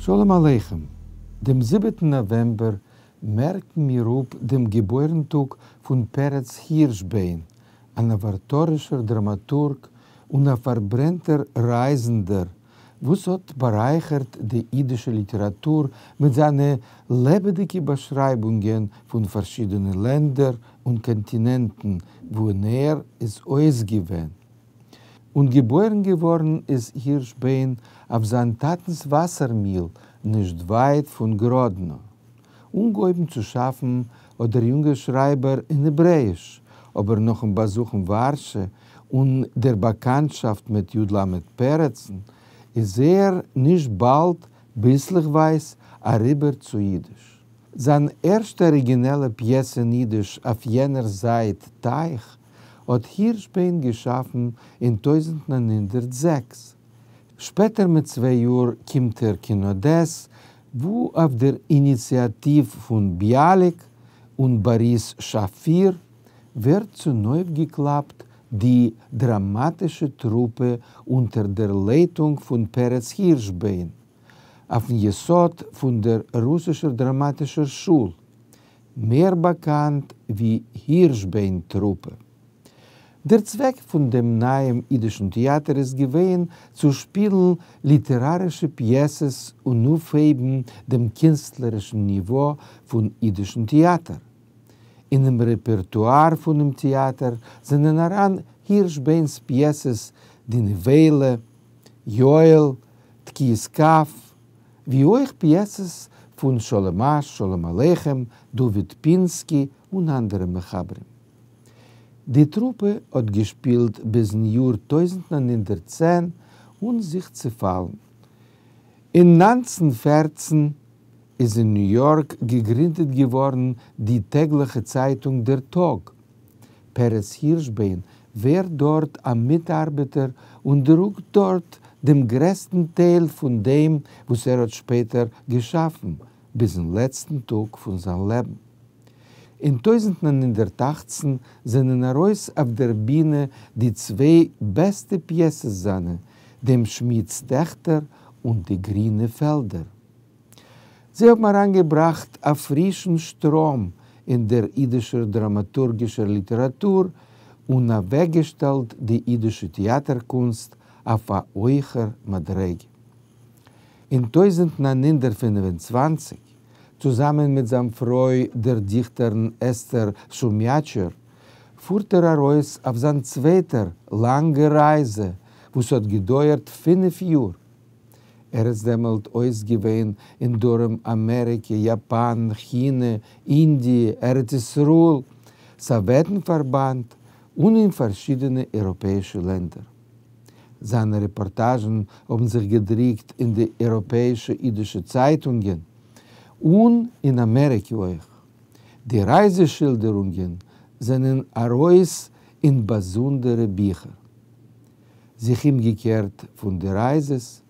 שלום עליכם! דעם זיבעטן נאוועמבער מערקן מיר אפ דעם געבוירן-טאג פון פרץ הירשביין, א נאוואטארישער דראמאטורג און א פארברענטער רייזנדער, וואס האט בארייכערט די אידישע ליטעראטור מיט זיינע לעבעדיגע באשרייבונגען פון פארשידענע לענדער און קאנטינענטן וואו ער איז אויסגעווען. און געבוירן געווארן איז הירשביין אויף זיין טאטנ'ס וואסער מיל נישט ווייט פון גראדנא. אנגעהויבן צו שאפן האט דער יונגער שרייבער אין העברעאיש, אבער נאכן באזוכן ווארשע און דער באקאנטשאפט מיט י ל פרצן איז ער נישט באלד ביסלעכווייז אריבער צו אידיש. זיין ערשטע אריגינעלע פיעסע אין אידיש אויף יענער זייט טייך האט הירשביין געשאפן אין 1906. שפעטער מיט צוויי יאר קומט ער קיין אדעס, וואו אויף דער איניציאטיוו פון ביאליק און באריס שאפיר ווערט צונויפגעקלאפט די דראמאטישע טרופע אונטער דער לייטונג פון פרץ הירשביין, אויפן יסוד פון דער רוסישער דראמאטישער שול, מער באקאנט ווי הירשביין טרופע. דער צוועק פון דעם נייעם אידישן טעאטער איז געווען צו שפילן ליטערארישע פיעסעס און אויפהייבן דעם קינסטלערישן ניווא פון אידישן טעאטער. אינעם רעפערטואר פונעם טעאטער זענען אריין הירשביינ'ס פיעסעס די נבילה, יואל, תקיעת כף, ווי אויך פיעסעס פון שלום אש, שלום עליכם, דוד פינסקי און אנדערע מחברים. די טרופע האט געשפילט ביזן יאר 1910 און זיך צעפאלן. אין 1914 איז אין ניו יארק געגרינדעט געווארן די טעגליכע צייטונג דער טאג. פרץ הירשביין ווערט דארט א מיטארבעטער און דרוקט דארט דעם גרעסטן טייל פון דעם וואס ער האט שפעטער געשאפן, ביזן לעצטן טאג פון זיין לעבן. אין 1918 זענען ארויס אויף דער בינע די צוויי בעסטע פיעסעס זיינע, דעם שמידס טעכטער און די גרינע פעלדער. זיי האבן אריינגעבראכט א פרישן שטראם אין דער אידישער דראמאטורגישער ליטעראטור און אוועקגעשטעלט די אידישע טעאטער-קונסט אויף א הויכער מדריגה. אין 1925, צוזאמען מיט זיין פרוי דער דיכטערין אסתר שומיאטשער, פארט ער ארויס אויף זיין צווייטער לאנגער רייזע, וואס האט געדויערט פינף יאר. ער איז דעמאלט אויסגעווען אין דרום אמעריקע, יאפאן, כינע, אינדיע, ארץ ישראל, סאוועטן-פארבאנד און אין פארשידענע אייראפעאישע לענדער. זיינע רעפארטאזשן האבן זיך געדרוקט אין די אייראפעאישע אידישע צייטונגען און אין אמעריקע אויך. די רייזע שילדערונגען זענען ארויס אין באזונדערע ביכער. זיך אומגעקערט פון די רייזעס,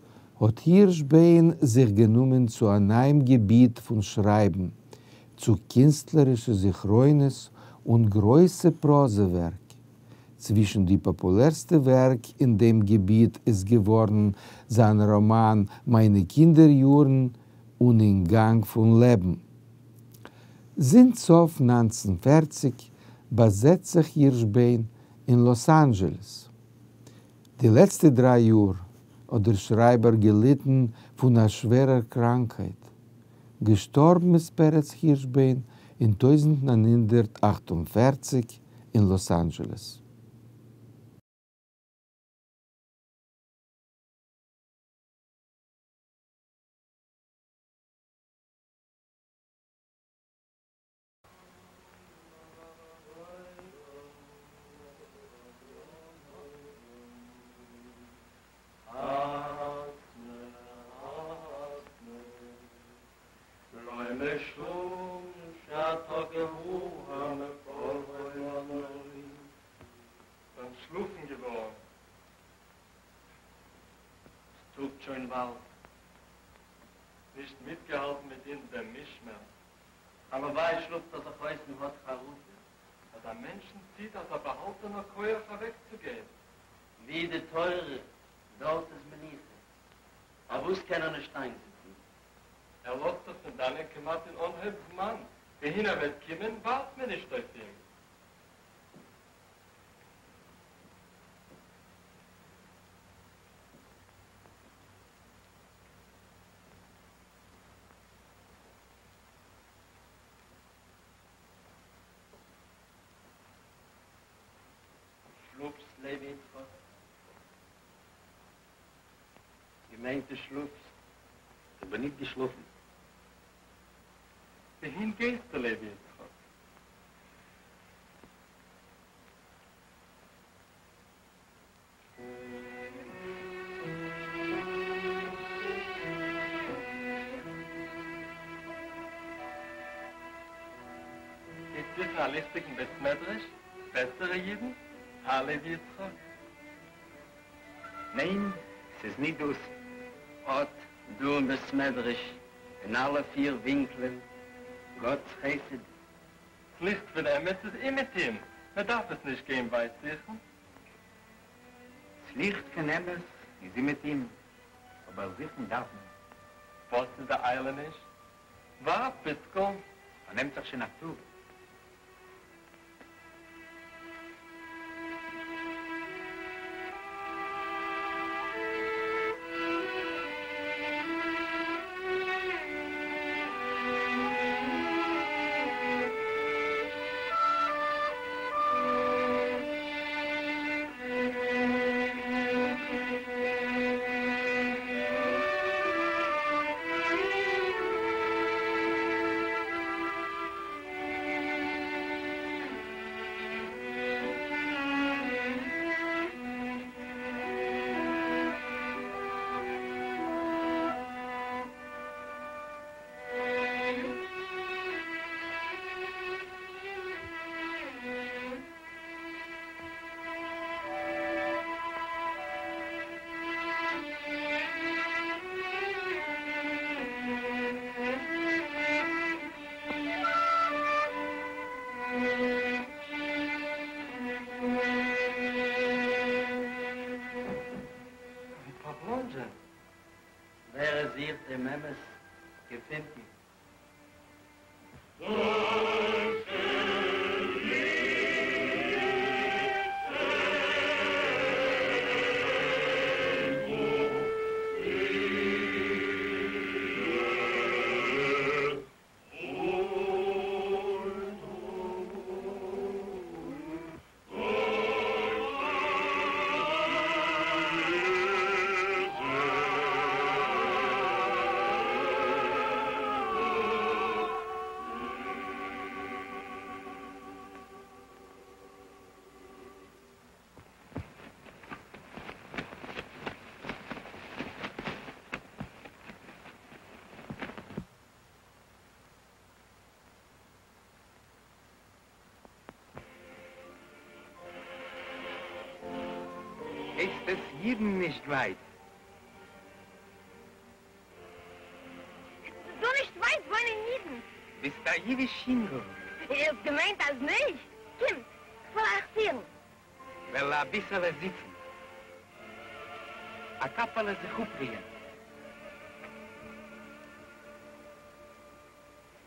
האט הירשביין זיך גענומען צו א נייעם געביט פון שרייבן, צו קינסטלערישע זכרונות און גרויסע פראזע ווערק. צווישן די פאפולערסטע ווערק אין דעם געביט איז געווארן זיין ראמאן מיינע קינדער יארן און אין גאנג פון לעבן. זינט סוף 1940 באזעצט זיך הירשביין אין לאס אנדזשעלעס. די לעצטע דריי יאר האט דער שרייבער געליטן פון א שווערער קראנקהייט. געשטארבן איז פרץ הירשביין אין 1948 אין לאס אנדזשעלעס. אנטשלאפן געווארן. ס'טאגט שוין באלד. נישט מיטגעהאלטן מיט אונז דעם משמר. הלוואי שלאפט ער זיך אויס און האט חרטה. אז א מענטשן ציט אזא באהאלטענער כח אוועקצוגיין. ווי די תורה, דארט איז מנוחה. פארוואס קען ער נישט איינזיצן? ער לאזט זיך פון דאנען כמעט אין אנהויב זמן, וואוהין ער וועט קומען ווארט מען נישט אויף אים. שלאפסט, לוי יצחק? געמיינט דו שלאפסט. איך בין ניט געשלאפן. וואוהין גייסטו, לוי יצחק? גייסט זוכן א ליכטיגן בית מדרש? בעסערע אידן? הא, לוי יצחק? ניין, ס'איז ניט דאס. אט דא אין בית מדרש, אין אלע פיר ווינקלען, גאט'ס חסד. ס'ליכט פון אמת איז אומעטום, מען דארף עס נישט גיין ווייט זוכן. ס'ליכט פון אמת איז אומעטום, אבער זוכן דארף מען. וואס איז די איילעניש? ווארט פיצקל. פארנעמט זיך שוין א טאג. ווי פארבלאנדזשען. ווער עס זוכט דעם אמת געפינט אים. הייסט עס אידן נישט ווייט. דא נישט ווייט וואוינען אידן. ביסט א אידיש יונגל. איר האט געמיינט אז נישט? קומט, כ'וועל אייך פירן. כ'וועל אביסעלע זיצן. א קאפעלע זיך אפרוען.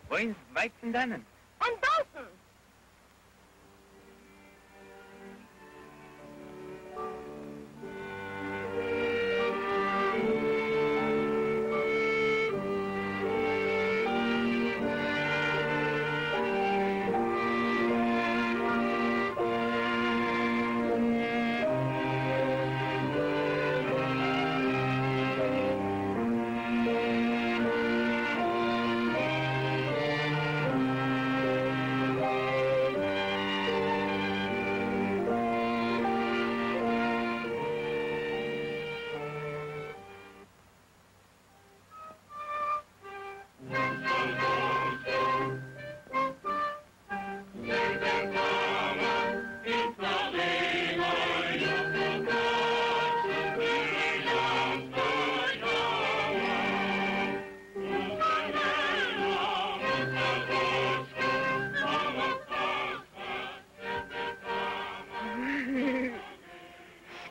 וואוינסט ווייט פון דאנען? און דארטן!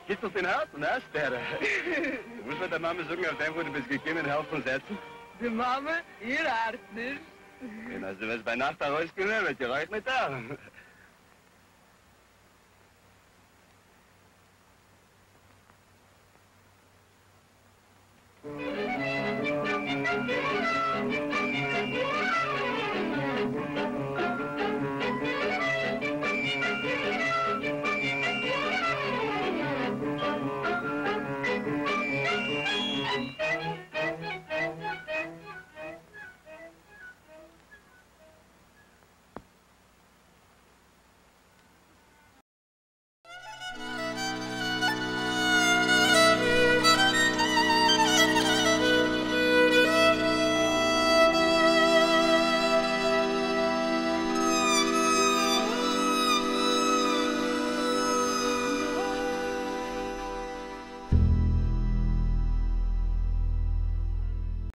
קיצלט אין הארצן, הא, שטערע? וואס וועט די מאמע זאגן אויף דעם וואס דו ביסט געקומען העלפן זעצן? די מאַמע, איר אַרט נישט. און אַז דו וועסט בײַ נאַכט אַרויסקומען, וועט איר אויך ניט אַרן?